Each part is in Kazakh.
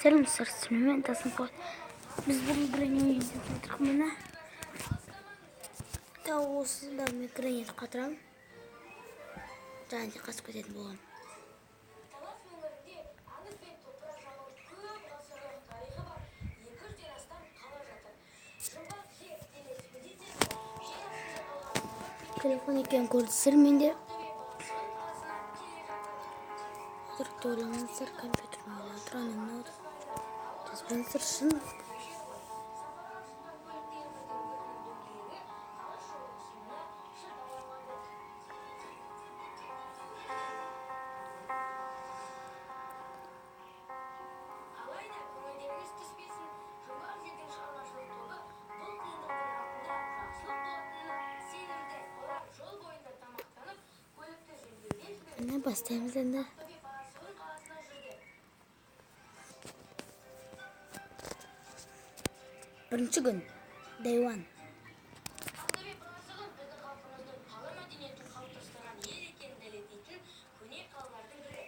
Сәлем достар, сіздермен Тасым. Біз бүгін Грэнни ойнап жатырмық міне. Та осында мен Грэнниді қатырамын. Және де қашып кететін боламын. Талас өңірінде аңыз бен топырақ жамылып көп ғасырлық тарихы бар 200-ден астам қала жатыр. Жұмбақ жер экспедициясы жер астында қалған көп Телефон екенін көрдіңіздер менде. Ақтөбе Баласағұн қаласына келе жатыр. Отырып та ойламаңыздар, компьютермен ойнап отыр, анау мынау деп. Жазбаңыздар шын. Сапарға шыққан көліктеріміздің бірінің дөңгелегі тас жолдың суына шыдай алмады. Алайда көңілдеріңіз түспесін, Жұмбақ жердің шығармашылық тобы бұл қиындықтың артында жақсылық болатынына сенімді. Олар жол бойында тамақтанып, көлікті жөндеуден жіберіп, Міне бастаймыз енді. Ақтөбе Баласағұн қаласына жүрді. Бірінші күн. Day one. Ақтөбе Баласағұн біздің халқымыздың қала мәдениетін қалыптастырған ел екенін дәлелдейтін көне қалалардың бірі.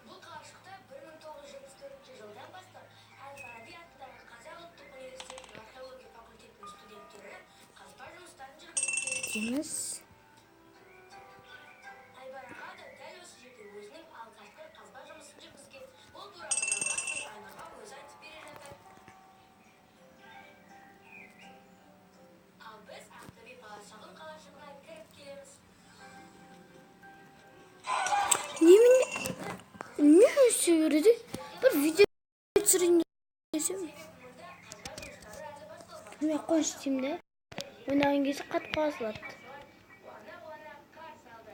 Бұл қалашықта 1974 жылдан бастап Әл-Фараби атындағы Қазақ ұлттық университетінің археология факультетінің студенттері қазба жұмыстарын жүргізіп келеді. Теңіз. Айбар аға да дәл осы жерде өзінің алғашқы қазба жұмысын жүргізген. Ол туралы Жалғас пен Айнұрға өзі айтып бере жатар. Ал біз Ақтөбе Баласағұн қалашығына кіріп келеміз. Немене? Не өсе береді? Бір видео түсірейін десем. Мұнда қазба жұмыстары әлі басталмаған. Мен қойшы деймін де. Ойнаған кезде қатып қала салады. Қуана-қуана қарсы алды.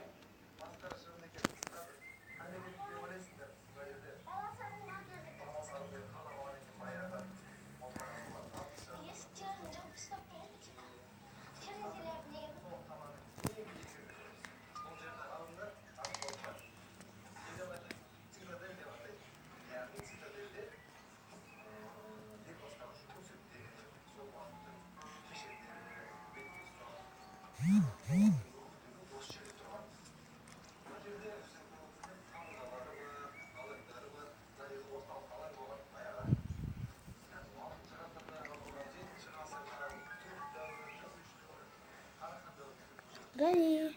Грэнни.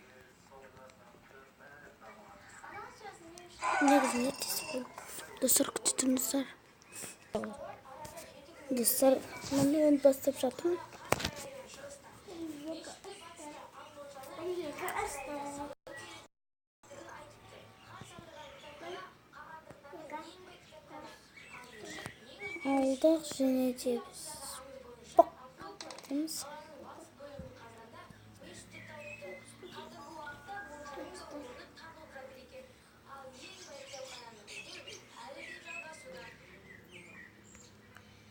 Негізінде тез қой. Достар, күте тұрыңыздар. Достар, мынандай ойын бастап жатырмын. Алдық және де біз боқ дейміз.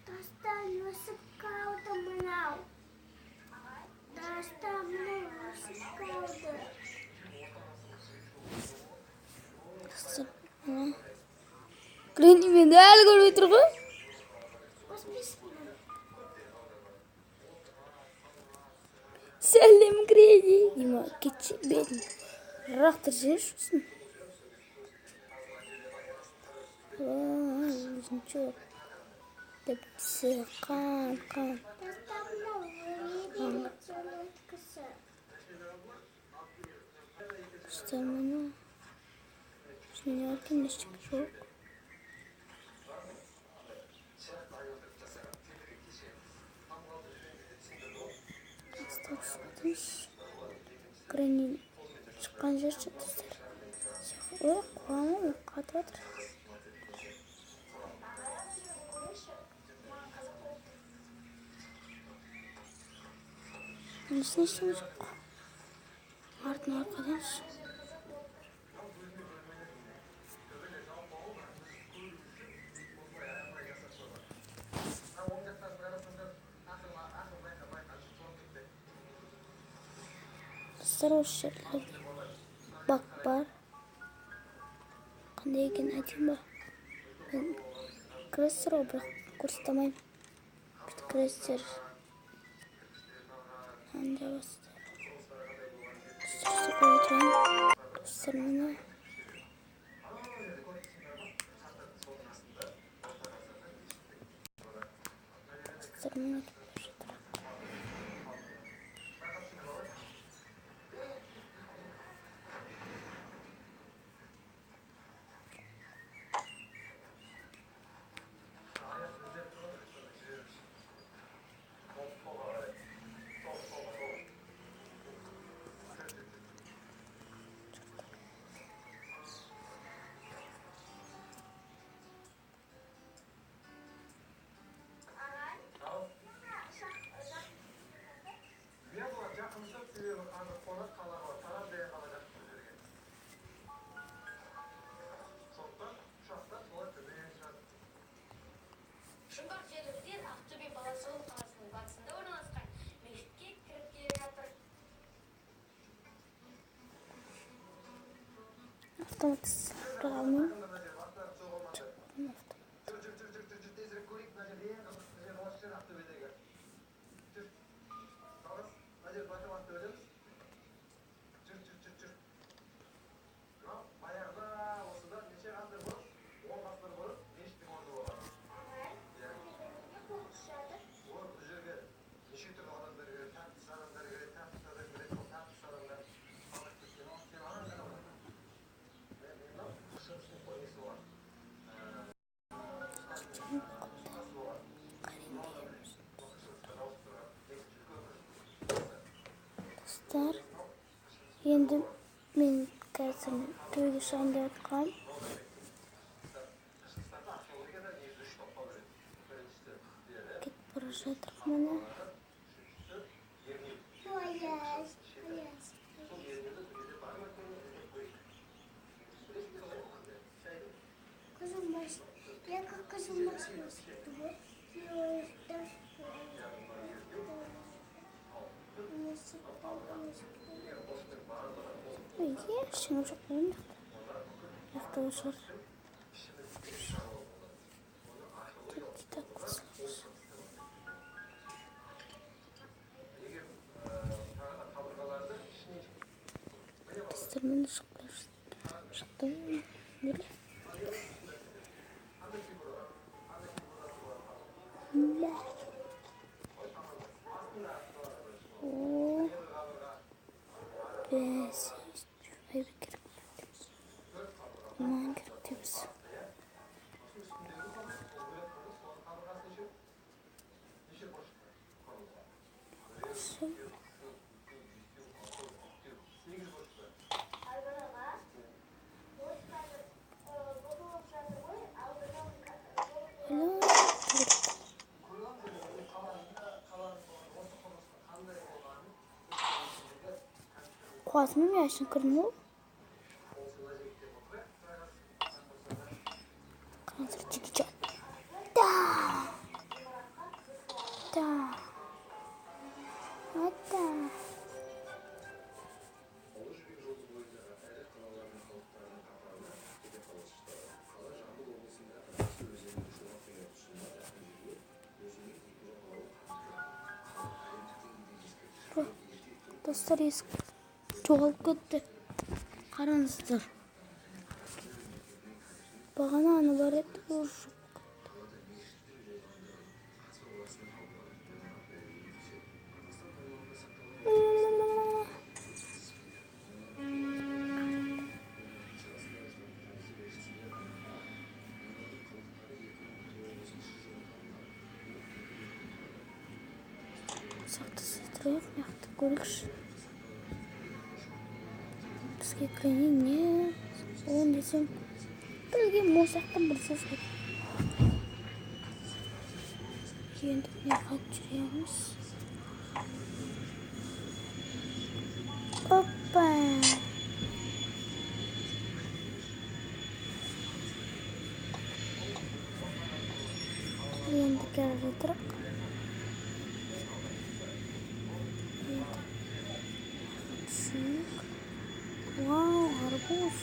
Дастан өсіп қалды мынау. Дастан мынау өсіп қалды. Достар, міне. Грэнни мені әлі көрмей тұр ғой. Өспесін. Сәлем, Грэнни. Деймін, кетші бетін. Рақтыр жіберші сосын. Ой, өзінше деп тісі қан, қан. Дастан мынау өледі өткісі. Достар, міне. Ішінде не бар екен, ештеңе жоқ. Астына түсіп жатырмыз. Грэнни шыққан жер ше, достар. Ой, қуамын, қатып жатыр. Несіне ештеңе жоқ. Артына арқаданшы. Достар, осы жерлерде бак бар. Қандай екенін айтайын ба? Мен кіресіздер ғой, бірақ көрсете алмаймын. Бүйтіп кіресіздер. Мынандай басты. Достар, қоя тұрайын. Достар, міне. Достар, мына кетіп жатыр. Жұмбақ жерліктер Ақтөбе Баласағұн қаласының батысында орналасқан мешітке кіріп келе жатыр. Автомат сыра алмаймын. Достар, енді мен қазір төбеге шығайын деп жатқанмын. Кетіп бара жатырмын міне. Ештеңе жоқ қой мына жақта. Мына жақта шығар. Так, достар, міне шықтым. О, бес, керек. Маған керек дейміз. Қуасың ба, мен әшейін кірдім ғой. Қараңыздар, Джеки Чан. Да! Да! Да! Достар, есік жоғалып кетті. Қараңыздар. Бағана ана бар еді, ол жоқ. Сақтасыз тұрайық, мына жақты көрейікші. Бізге кірейін не он десем, білген осы жақтан бір сөз ғой. Енді мына жаққа жүреміз. Опа! Енді келе жатырық. Енді түсейік. Вау, арбуз.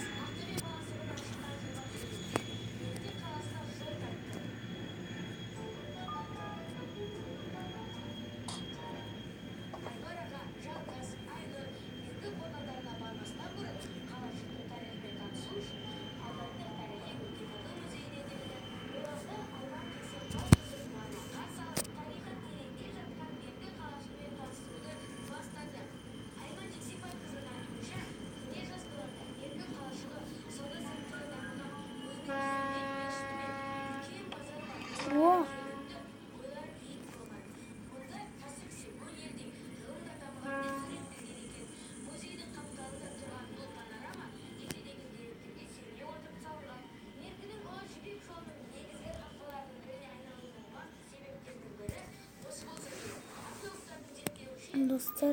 Достар,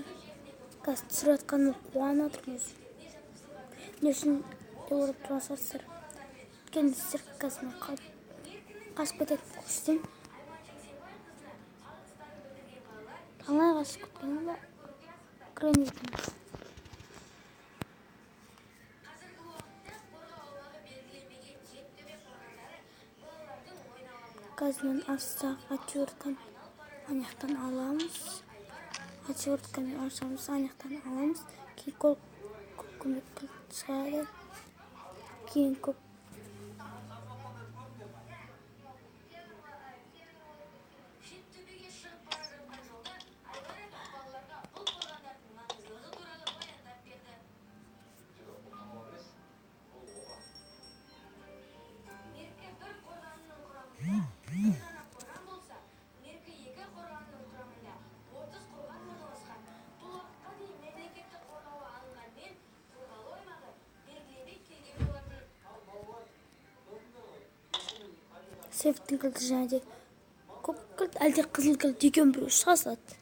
қазір түсіріп жатқаныма қуанып отырмын өзім. Не үшін деп ойлап тұрған шығарсыздар. Өйткені сіздер қазір мен қашып кететінімді көрсетемін. Қалай қашып кеткенім ба? Гранитім. Қазір мен ашсақ отвертканы ана жақтан аламыз. Отверткамен ашамыз, ана жақтан аламыз. Кейін көк көмек кілт шығады. Кейін көк сейфтің кілті және де көк кілт, әлде қызыл кілт, екеуінің біреуі шыға салады.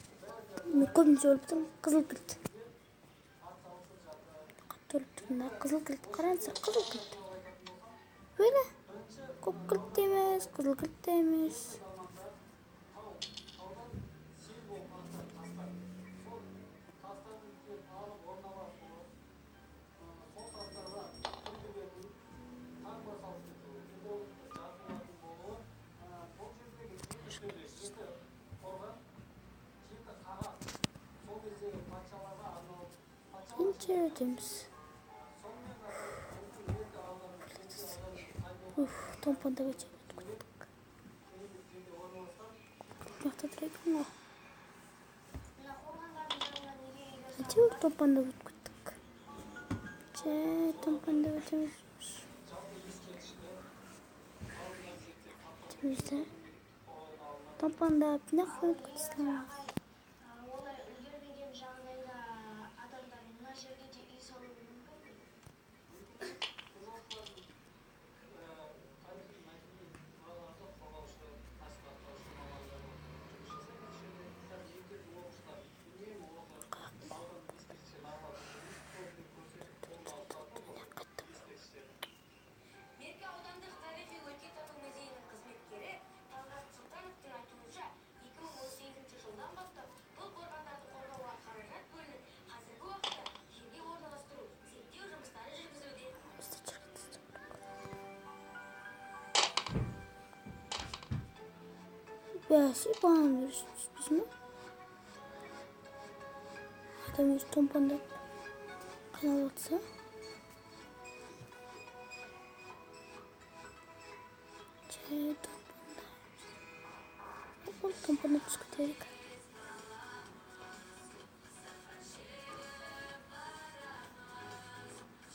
Мен көбінесе ойлап тұрмын, қызыл кілт. Қатты ойлап тұрмын да, қызыл кілт, қараңыздар, қызыл кілт. Өйле, көк кілт те емес, қызыл кілт те емес. Енді өтеміз. Уф, томпандап өтіп кеттік. Мына жақта тұр екен ғой. Әйтеуір томпандап өтіп кеттік. Жай томпандап өтеміз. Өтеміз де. Томпандап мына жаққа өтіп кетеміз. Бәсе, бағана бері түспейсің бе? Адам өзі томпандап қиналып отырса. Жай томпандап. Ол томпандап түсіп кетерік.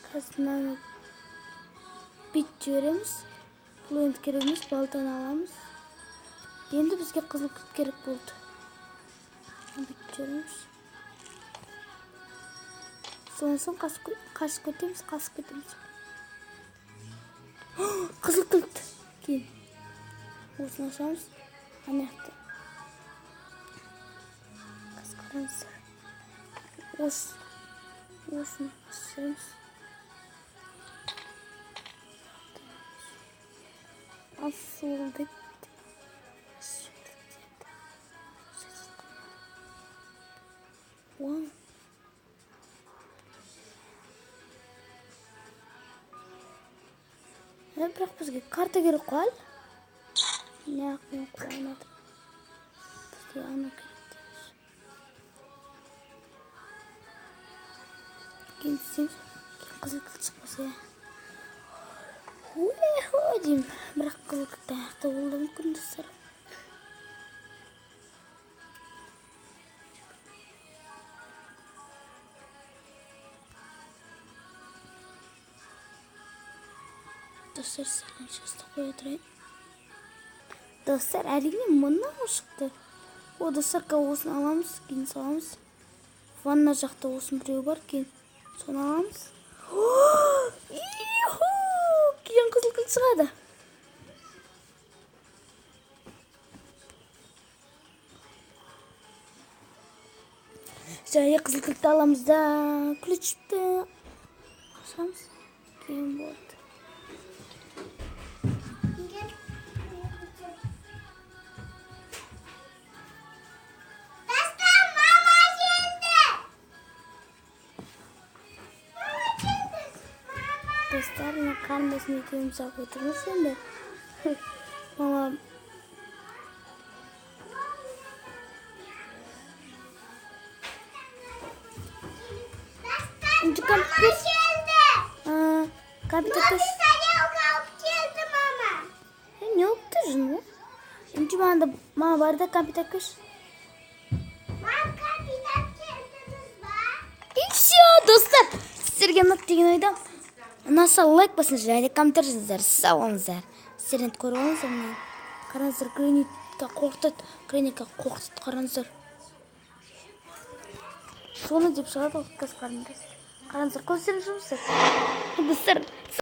Қазір мынаны бүйтіп жібереміз. Бұл енді керек емес, балтаны аламыз. Енді бізге қызыл кілт керек болды. Бүйтіп жібереміз. Содан соң қашып кетеміз, қашып кетеміз. Қызыл кілт. Кейін осыны ашамыз. Ана жақта. Қазір қараңыздар. Осыны ашамыз. Асыл деп. Уау. Бірақ бізге карта керек қой әлі. Неғып мен қуанады. Бізге ана керек дейміз. Кейін істейміз. Кейін қызыл кілт шықпаса. Уеху деймін. Бірақ қызыл кілт аяқта болуы мүмкін достар. Достар, сәлем қоя тұрайын. Достар, әрине мынау шықты. О, достар, осыны аламыз, кейін саламыз. Ванна жақта осының біреуі бар, кейін соны аламыз. Иху! Кейін қызыл кілт шығады. Және қызыл кілтті аламыз да, ключті ашамыз. Кейін болады. Дастан, мама келді. Мама келді. Мама. Достар, мына қарындасым екеуміз ақ отырмыз енді. Мама. Дастан, Енді мама компьютер. келді. А, компьютер. Новый тарелка алып келді мама. Не болып тұр жын? Енді маған да, мама бар да, компьютер көш. Мам, компьютер келдіңіз ба? И все, достар. Сіздерге ұнады деген ойдамын. Ұнаса, лайк басыңыздар және комментарий жазыңыздар. Сау болыңыздар. Сіздер енді көріп алыңыздар мына. Қараңыздар, Гренниді қорқытады. Гренниді қорқытады, қараңыздар. Соны деп шығады ғой, қазір қараңыздар. Қараңыздар, көздерін жұмыңыздар. Достар.